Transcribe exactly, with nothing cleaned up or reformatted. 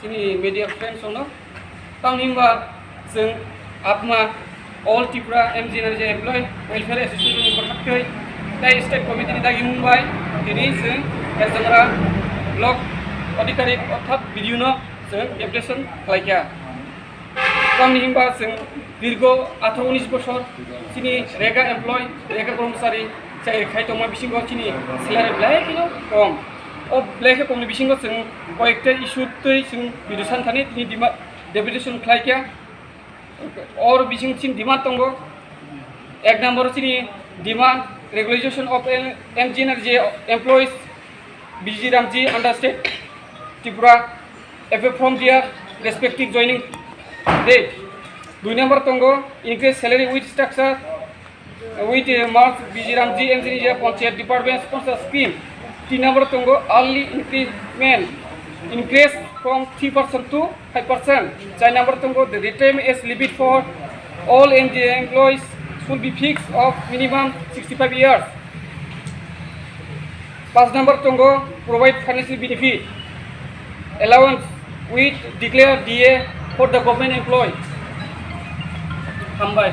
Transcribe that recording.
Chini media friends ono, tamni hwnba chwng APMA, All Tripura M G N R G A Employee Welfare Association ni kwthaktwi tei State Committee ni dagi mung bai tini chwng Herjamara Block Adhikarik orthat B D O no chwng deputation khlaikha. Tamni hwnba chwng dirgo atharo unis bosor chini rega employee, rega kormosari chakri khai tongma bisingo chini salary belai kheno kom. O belai khe komni bisingo chwng koyekta issue twi chwng B D O san thani tini demand, deputation khlaikha. Or bising chini demand tongo. Ek number chini demand, regularization of M G N R G A employees, B G Ramji under state Tripura, effective from their respective joining date. Dui number tongo, increase salary with structure, with, uh, merge B G Ramji M G N R G A Panchayat Department sponsor scheme. Tin number tongo, early increment, increase from three percent to five percent. Char number tongo, the retirement age limit for all M G N R G A employees should be fixed of minimum sixty-five years. Pas number tongo, provide financial benefit, allowance with declare D A for the government employee. Hambai.